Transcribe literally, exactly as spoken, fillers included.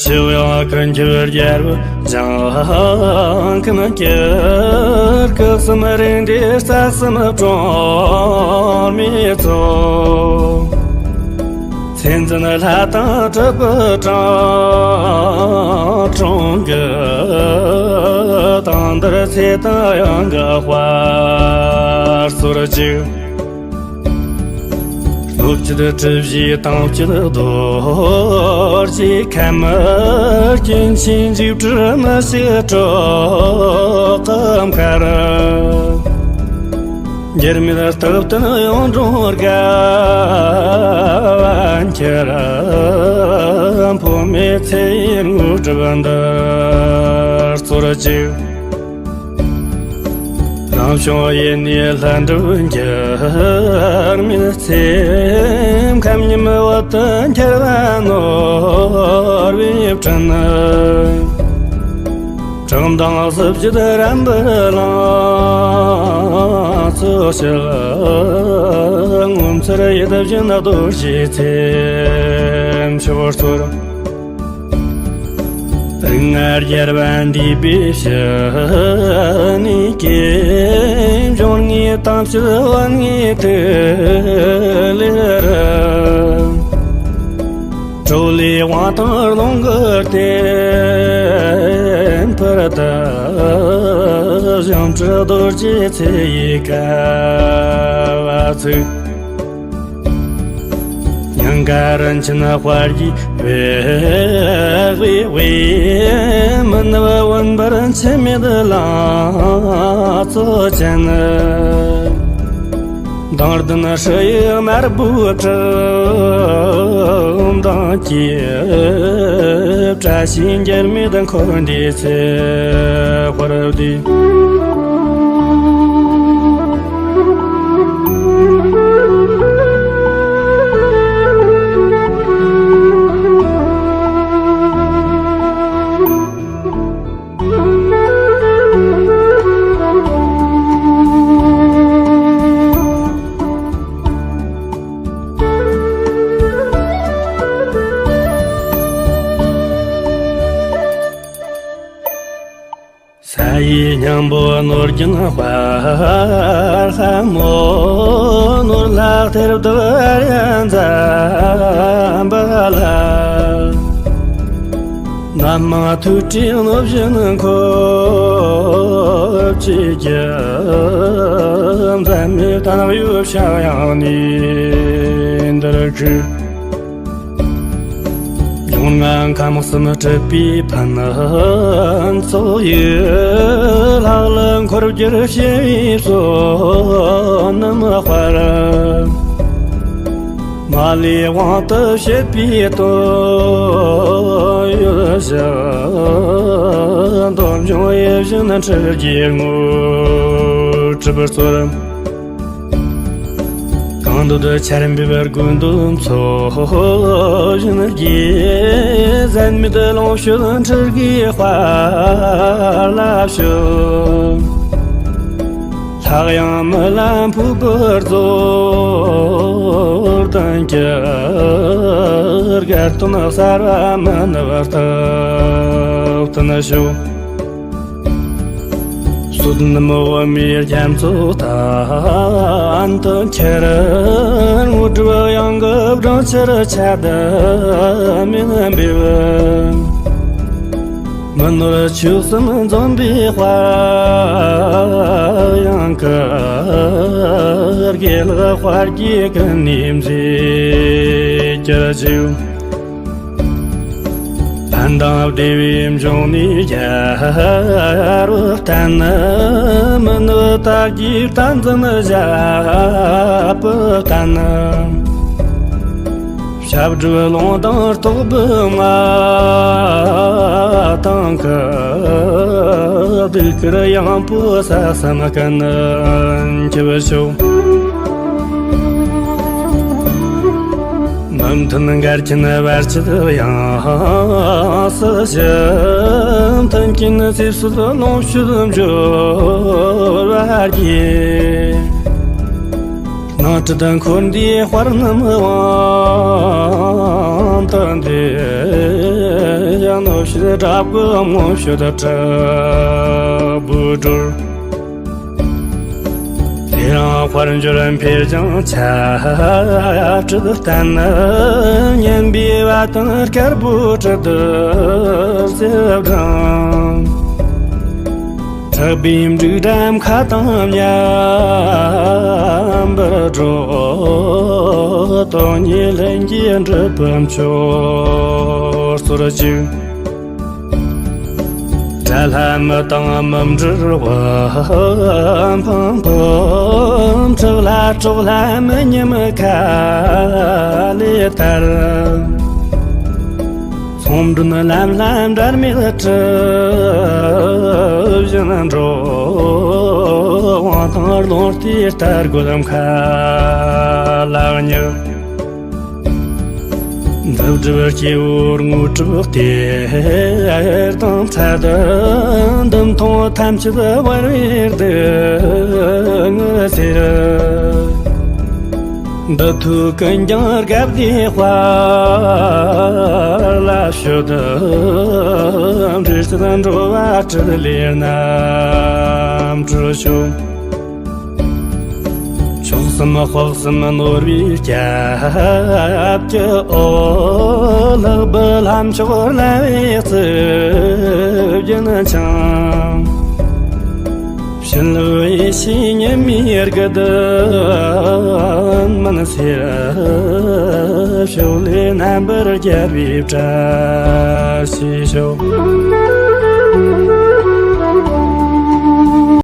ཆུ་ཡང་ཀུན་གྱི་རྒྱལ་པོ་ལྗང་ཁུ་མི་སྐྱེར་སྐུ་གསུམ་རིང་འདི་རྩ་གསུམ་གྲོང་མི་ཚོ། མཚན་འཛིན་ལྷ་དང་གྲུབ་པའི་གྲངས་གྲོང་གི་དང་འདིར་ཚེ་དང་གཡང་གི་དཔལ་སོར་ཅིག་སྟོབས་བཅུ་དྲུག་བཞིའི་དྭངས་བཅུད་རྡོ་རྗེ་ཁ་མར་སྐྱེ་མཆེད་འཇིགས་བྲལ་མི་ཤིགས་གྲོགས་ཀྱི་མཁར། འགྱུར་མེད་སྟོབས་ལྡན་གཡུང་དྲུང་དགའ་བ་འཁྱིལ། འཕོ་མེད་ཚེ་ཡི་དངོས་གྲུབ་འདི་སྩོལ་ཅིག་རང་བྱུང་ཡེ་ནས་ལྷུན་གྲུབ་འགྱུར་མེད་ཚེ། ཁམས་ཉིད་འོད་དུ་འཁྱིལ་བ་ནོར་བུའི་སྤྲིན། བཀྲག་མདངས་གཟི་བརྗིད་རམ་པའི་ལང་ཚོ་ཞིག་ངོ་མཚར་ཡིད་བཞིན་རྡོ་རྗེའི་ཚེ་མཆོག་སྩོལ། རིགས་ལྔ་རྒྱལ་བ་འདུས་པའི་ཕྱི་ནས་སྐྱེས། འབྱུང་ལྔའི་དྭངས་བཅུད་བུ་ལྔའི་ཐིག་ལེ་རུ། གྲོ་ལོད་དབང་ཐང་རླུང་གི་རྟེན་ཕུལ་ཏེ། བྱང་ཁྲི་རྡོ་རྗེ་ཚེ་ཡི་དགའ་བ་ཚུགས། སྙིང་ག་རིན་ཆེན་དཔལ་གྱི་བེག་བེ་བེ། མི་ནུབ་བུམ་པར་འཆི་མེད་ལང་ཚོ་ཅན། མདངས་ལྡན་སྲི་ཡི་དམར་པོའི་བཀྲག་མདངས་ཀྱིས། བཀྲ་ཤིས་འགྱུར་མེད་འཁོར་འདས་ཚེ་དཔལ་འདུས། ས་ཡི་སྙིང་པོ་ནོར་རྒྱུན་དཔལ་ལྷ་མོ། ནོར་ལྷ་གཏེར་བདག་ར་འཛམ་བུ་ལ། རྣམ་མང་ཐུགས་བྲེལ་གནོད་སྦྱིན་འཁོར་བཅས་ཀྱི། འཛད་མེད་དམ་ཡུལ་ཕྱྭ་གཡང་ནས་འདིར་བྲོས། ལྗོངས་ལྔ་ཁམས་གསུམ་སྲིད་པའི་ཕུན་ཚོགས་ཡུལ། ལྷ་ཀླུ་འཁོར་སྒྱུར་ཞི་བའི་བསོད་ནམས་དཔལ། མ་ལུས་དབང་དུ་བྱེད་པའི་དོན་ཡོད་ཞིང་། འདོད་འབྱུང་ཡིད་བཞིན་ཁྲི་བརྒྱའི་དངོས་གྲུབ་སྩོལ། གང་འདོད་ཆར་འབེབས་དགོས་འདོད་འཚོ་བཞིན་གྱི། ཟད་མེད་ལོངས་སྤྱོད་ཁྲི་བརྒྱའི་དཔལ་ལ་སྤྱོད། ལྷ་གཡང་མི་ལ་ཕུག་པའི་རྫོགས་ལྡན་གྱི། དགའ་སྟོན་གསར་བ་མི་ནུབ་སྟབས་བསྟུན་ཤོག་བསོད་ནམས་འོ་མའི་རྒྱ་མཚོ་དང་དུ་འཁྱིལ། དངོས་གྲུབ་གཡང་གི་སྦྲང་ཆར་ཆད་མེད་འབེབས། མི་ནོར་ཆོས་གསུམ་འཛོམས་པའི་དཔལ་གཡང་གི། དགེ་ལེགས་དཔལ་གྱིས་ཀུན་ནས་མཛེས་གྱུར་ཅིག་ཕན་དང་བདེ་བའི་འབྱུང་གནས་རྒྱལ་པོ་བསྟན། མི་ནུབ་དར་གྱི་བསྟན་འཛིན་ཞབས་པད་བརྟན། ཞབས་སྒྲུབ་ལུང་དང་རྟོགས་པའི་མངའ་ཐང་གི། གདུགས་དཀར་གཡང་པོ་ས་གསུམ་ཀུན་འཁྱིལ་ཤོག་མི་མཐུན་འགལ་རྐྱེན་བར་ཆད་ཡང་སྲིད་ཞི། མཐུན་རྐྱེན་ཚེ་བསོད་ལོངས་སྤྱོད་འབྱོར་བ་རྒྱས། སྣང་སྲིད་འཁོར་འདས་དཔལ་རྣམས་དབང་ དུ་འདི་ཡང་གནོད་བྱེད་དགྲ་བགོས་མངོན་བྱེད་དྲག་པོའི་སྒྲོར། དེ་རིང་དཔལ་འབྱོར་འཕེལ་ཀྱང་ཆབ་སྲིད་བརྟན། སྙན་པའི་བ་དན་དཀར་པོའི་དྲི་དུ་གསེར་སྦྲང་། གྲགས་པའི་འབྲུག་སྒྲ་མཁའ་དང་མཉམ་པར་སྒྲོག། སྟོང་ཉིད་ལྷན་སྐྱེས་འབྲི་པའི་མཆོག་གསོལ་ཅིག། དགྲ་ལྷ་མི་དང་མི་འབྲལ་བ་འཕང་འཕང་། ཁྲག་ལྷ་སྲོག་ལྷ་མི་ཉམས་མཁའ་ལས་དར། ཚོང་མགྲོན་ལམ་ལྷ་འབྲལ་མེད་གྲུབ་བཞིན་འགྲོ། དབང་ཐང་རླུང་རྟའི་རྟ་རྒོད་མཁའ་ལ་བསྙེགས། འདི་སྒྲུབ་སྐྱེ་བོ་དངོས་གྲུབ་སྟེར་དང་འཕྲད། འདི་མཐོང་ཐམས་ཅད་བར་བའི་སྡུག་བསྔལ་སེལ། འདི་ཐོས་ཀུན་ཀྱང་དགའ་བདེའི་དཔལ་ལ་སྤྱོད། འབྲས་སྤྱོད་འགྲོ་བ་སྤྲུལ་ལས་རྣམ་གྲོལ་ཤོག། མཆོག་གསུམ་དཔག་བསམ་ནོར་བུའི་སྐྱབས་ཀྱི་འོད། ལྷག་པའི་ལྷ་མཆོག་བླ་མའི་གཙུག་རྒྱན་འཆང་། བྱིན་རླབས་ཡེ་ཤེས་ཉི་མའི་དགུ་ལྡན་མུན་སེལ། ཕྱོགས་ལས་རྣམ་པར་རྒྱལ་བའི་བཀྲ་ཤིས་ཤོག།